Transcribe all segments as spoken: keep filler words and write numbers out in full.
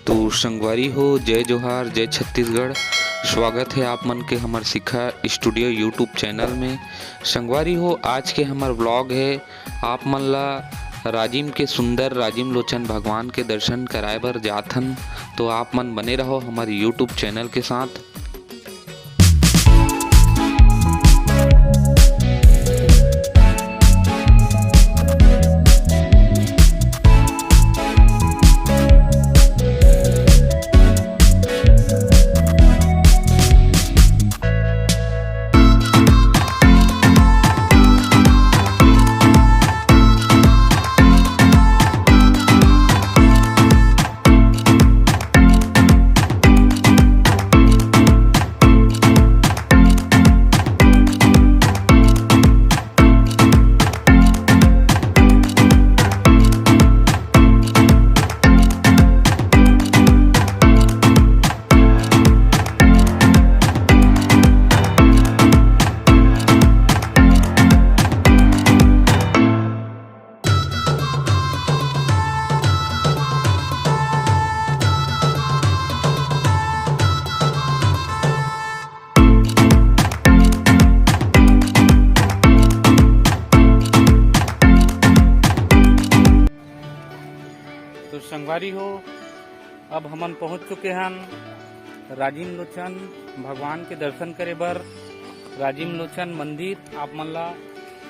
तो संगवारी हो, जय जोहार, जय छत्तीसगढ़। स्वागत है आप मन के हमर शिखा स्टूडियो YouTube चैनल में। संगवारी हो, आज के हमर व्लॉग है, आप मन ला राजिम के सुंदर राजिम लोचन भगवान के दर्शन कराए बर जात हन। तो आप मन बने रहो हमर YouTube चैनल के साथ। तो संगवारी हो, अब हमन पहुंच चुके हन राजिम लोचन भगवान के दर्शन करे बर। राजिम लोचन मंदिर, आप मन ला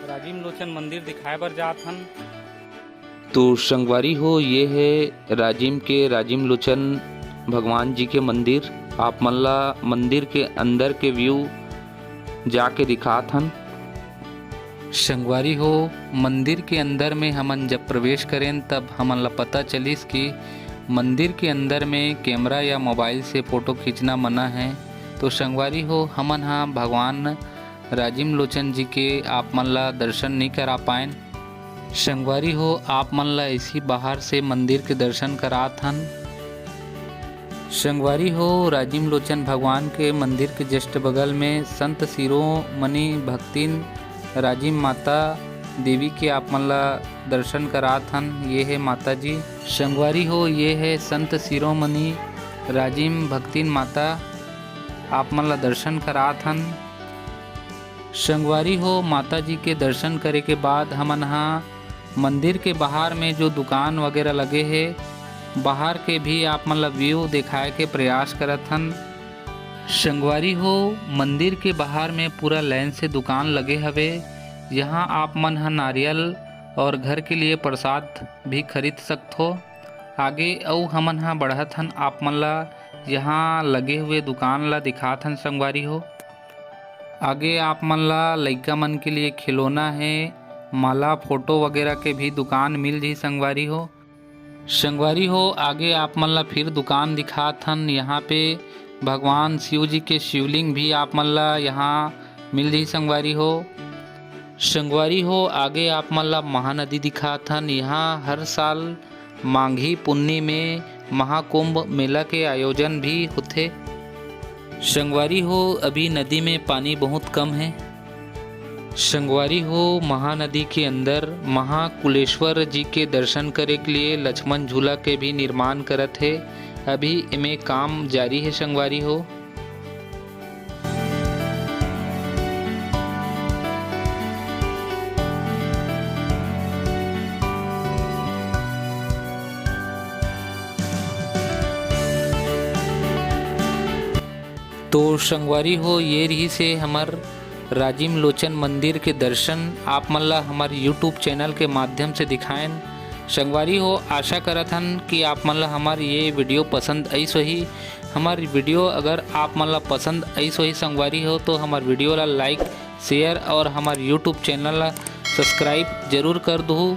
राजिम लोचन मंदिर दिखाए बर जात हन। तो संगवारी हो, ये है राजिम के राजिम लोचन भगवान जी के मंदिर। आप मन ला मंदिर के अंदर के व्यू जाके दिखात हन। संगवारी हो, मंदिर के अंदर में हमन जब प्रवेश करेन, तब हमन ला पता चलिस कि मंदिर के अंदर में कैमरा या मोबाइल से फोटो खींचना मना है। तो संगवारी हो, हमन हा भगवान राजिम लोचन जी के आप मन ला दर्शन नहीं करा पाएन। संगवारी हो, आप मन ला ऐसी बाहर से मंदिर के दर्शन करात हन। संगवारी हो, राजिम लोचन भगवान के मंदिर के जस्ट बगल में संत शिरोमणि भक्तिन राजिम माता देवी के आप मन ला दर्शन करात हन। ये है माता जी। संगवारी हो, ये है संत शिरोमणि राजिम भक्तिन माता, आप मन ला दर्शन करात हन। संगवारी हो, माता जी के दर्शन करे के बाद हमन हा मंदिर के बाहर में जो दुकान वगैरह लगे हे, बाहर के भी आप मन ला व्यू दिखाए के प्रयास करत हन। संगवारी हो, मंदिर के बाहर में पूरा लाइन से दुकान लगे हवे। यहाँ आप मन ह नारियल और घर के लिए प्रसाद भी खरीद सकथो। आगे अउ हमन ह बढ़त हन, आप मन ला यहाँ लगे हुए दुकान ला दिखात हन संगवारी हो। आगे आप मन ला लइका मन के लिए खिलौना है, माला, फोटो वगैरह के भी दुकान मिल जही संगवारी हो। संगवारी हो, आगे आप मन ला फिर दुकान दिखात हन। यहाँ पे भगवान शिव जी के शिवलिंग भी आप मन ला यहाँ मिल जही संगवारी हो। संगवारी हो, आगे आप मन ला महानदी दिखात हन। यहाँ हर साल माघी पुन्नी में महाकुंभ मेला के आयोजन भी होथे। संगवारी हो, अभी नदी में पानी बहुत कम है। संगवारी हो, महानदी के अंदर महाकुलेश्वर जी के दर्शन करे के लिए लक्ष्मण झूला के भी निर्माण करत हे। अभी एमे काम जारी है संगवारी हो। तो संगवारी हो, ये रहिस हे हमर राजिम लोचन मंदिर के दर्शन। आप मन ला हमर YouTube चैनल के माध्यम से दिखाएन। संगवारी हो, आशा करत हन कि आप मन ला हमर ये वीडियो पसंद आइस होही। हमर वीडियो अगर आप मन ला पसंद आइस होही संगवारी हो, तो हमर वीडियो ला लाइक, शेयर और हमर YouTube चैनल ला सब्सक्राइब जरूर कर दुहू।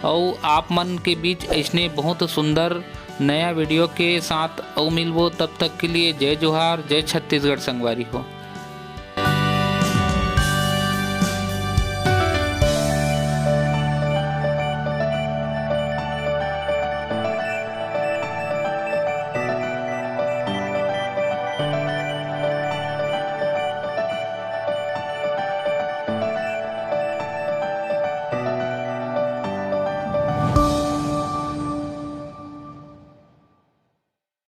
अउ आप मन के बीच ऐसने बहुत सुंदर नया वीडियो के साथ अउ मिलबो। तब तक के लिए जय जोहार, जय छत्तीसगढ़ संगवारी हो।